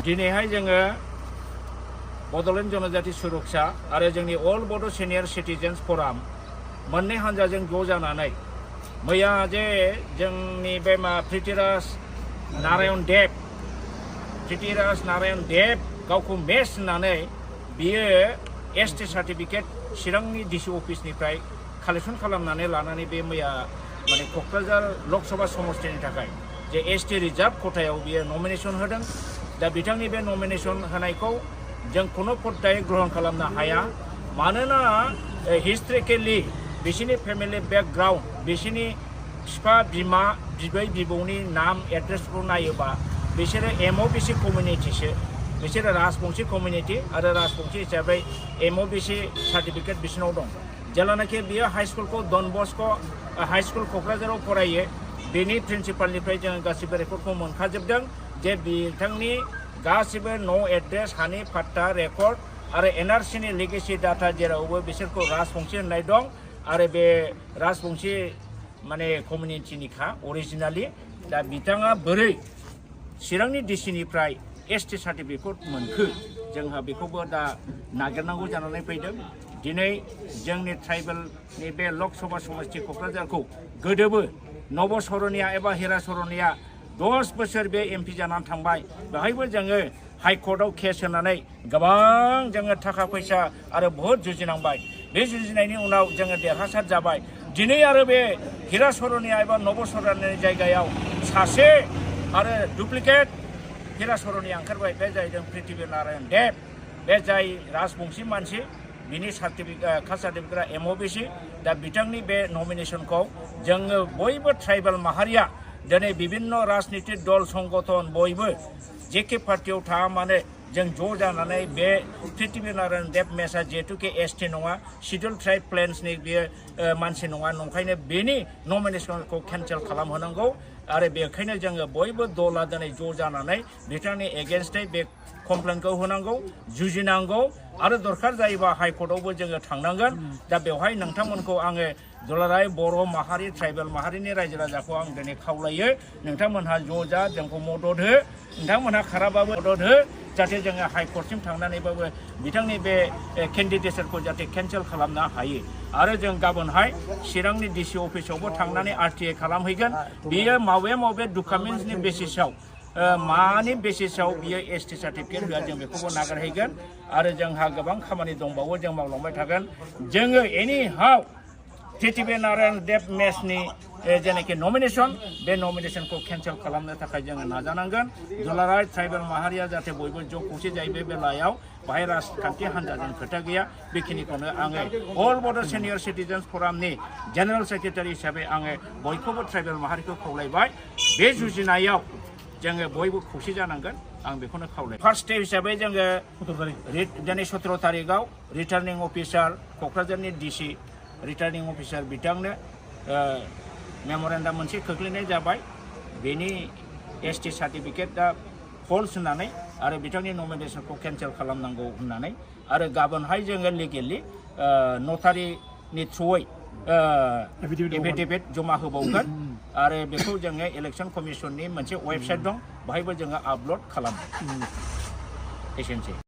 दिनैहाय जोङो बड'लेण्ड जनजाति सुरक्षा आरो जोंनि अल बड' सिनियर सिटिजेन्स फराम मोननै हानजाजों ज' जानानै मैया जे जोंनि बे पृथ्वीराज नारायण देब गावखौ मेस होननानै बियो एसटि सार्टिफिकेट चिरांनि डिसि अफिसनिफ्राय कालेक्शन खालामनानै लानानै बे मैया माने क'क्राझार लकसभा समष्टिनि थाखाय जे एसटि रिजार्भ खथायाव बियो नमिनेशन होदों। दा बिथांनि बे नमिनेशन होनायखौ जों खुनु पट्टायै ग्रहण खालामनो हाया, मानोना हिस्ट्रिकेलि बिसिनि फेमिलि बेकग्राउन्ड बिसिनि बिफा बिमा बिबै बिबौनि नाम एड्रेसखौ नायोबा बिसोरो एमअबिसि कमिउनिटिसो, बिसोरो राजबंशी कमिउनिटि आरो राजबंशी हिसाबै एमअबिसि सार्टिफिकेट बिसोरनाव दं। जेब्लानाखि बियो हाई स्कुलखौ डन बस्क' हाई स्कुल क'क्राझाराव फरायो बेनि प्रिन्सिपालनिफ्राय जोङो गासिबो रेकर्डखौ मोनखाजोबदों जे बिथांनि गासिबो न' एड्रेस हानि पाट्टा रेकर्ड आरो एनआरसिनि लिगेसि डाटा जेरावबो बिसोरखौ राजबंशी होननाय दं आरो बे राजबंशी माने कमिउनिटिनिखा अरिजिनालि। दा बिथाङा बोरै चिरांनि डिसिनिफ्राय एसटि सार्टिफिकेट मोनखो जोंहा बेखौबो दा नागिरनांगौ जानानै फैदों। दिनै जोंनि ट्राइबेलनि बे लकसभा समष्टि क'क्राझारखौ गोदोबो नबसरनिया एबा हिरासरनिया 10 बोसोर बे एमपि जानानै थांबाय। बेहायबो जोङो हाइकर्टआव केस होनानै गोबां जोङो थाखा फैसा आरो बहुद जुजिनांबाय। बे जुजिनायनि उनाव जोङो देरहासार जाबाय। दिनै आरो बे हिरासरनिया एबा नबसरनि जायगायाव सासे आरो डुप्लिकेट हिरासरनिया ओंखारबाय। बे जाहैदों पृथ्वी नारायण देब। बे जाय राजबंशी मानसि बिनि कास्ट सार्टिफिकेटआ एमअबिसि। दा बिथांनि बे नमिनेशनखौ जोङो बयबो ट्राइबेल माहारिया दिनै विभिन्न राजनीतिक दल संगठन बयबो जेके पार्टियाव थाङा मानो जों ज' जानानै बे पृथ्वी नारायण देब मेसआ जिहेतुके एसटि नङा, शिड्युल ट्राइब प्लेन्सनि बेयो मानसि नङा, नंखायनो बेनि नमिनेशनखौ केन्सेल खालामहोनांगौ आरो बेखायनो जोङो बयबो दला दिनै ज' जानानै बिथांनि एगेन्स्टै बे कमप्लेनखौ होनांगौ, जुजिनांगौ आरो दरखार जायोबा हाइकर्टआवबो जोङो थांनांगोन। दा बेवहाय नोंथांमोनखौ आङो दुलाराय बर' माहारि ट्राइबेल माहारिनि रायजो राजाखौ आं दिनै खावलायो, नोंथांमोनहा ज' जा जोंखौ मदद हो, नोंथांमोनहा खाराबाबो मदद हो, जाहाथे जोङो हाइकर्टसिम थांनानैबाबो बिथांनि बे केन्डिडेटफोरखौ जाहाथे केन्सेल खालामनो हायो। आरो जों गाबोनहाय चिरांनि डिसि अफिसावबो थांनानै आरटिआइ खालामहैगोन। बियो माबे डकुमेन्ट्सनि बेसिसाव मानि बेसिसाव बियो एसटि सार्टिफिकेट होआ जों बेखौबो नागारहैगोन आरो जोंहा गोबां खामानि दंबावो, जों मावलांबाय थागोन। जोङो एनि हाउ पृथ्वी नारायण देब मेसनि जेनाखि नमिनेशन बे नमिनेशनखौ केन्सेल खालामनो थाखाय जोङो नाजानांगोन। दुलाराय ट्राइबेल माहारिया जाहाथे बयबो ज' खौसे जायो बे बेलायाव बाहाय राजखान्थि हान्जाजों खोथा गैया। बेखिनिखौनो आङो अल बड' सिनियर सिटिजेन्स फरामनि जेनेरेल सेक्रेटारि हिसाबै आङो बयखौबो ट्राइबेल माहारिखौ खावलायबाय। बे जुजिनायाव जोङो बयबो खौसे जानांगोन, आं बेखौनो खावलाय। फार्स्ट स्टेप हिसाबै जोङो दिनै 17 तारिखआव रिटार्निं अफिसार क'क्राझारनि डिसि रिटार्निं अफिसार बिथांनो मेम'रेन्डाम मोनसे खोख्लैनाय जाबाय। बेनि एसटि सार्टिफिकेटआ फल्स होननानै आरो बिथांनि नमिनेशनखौ केन्सेल खालामनांगौ होननानै आरो गाबोनहाय जोङो लिगेलि नटारिनि थ्रुयै एफिडेभिट जमा होबावगोन आरो बेखौ जोङो इलेक्सन कमिसननि मोनसे वेबसाइट दं, बाहायबो जोङो आपल'ड खालामो। एसेनोसै।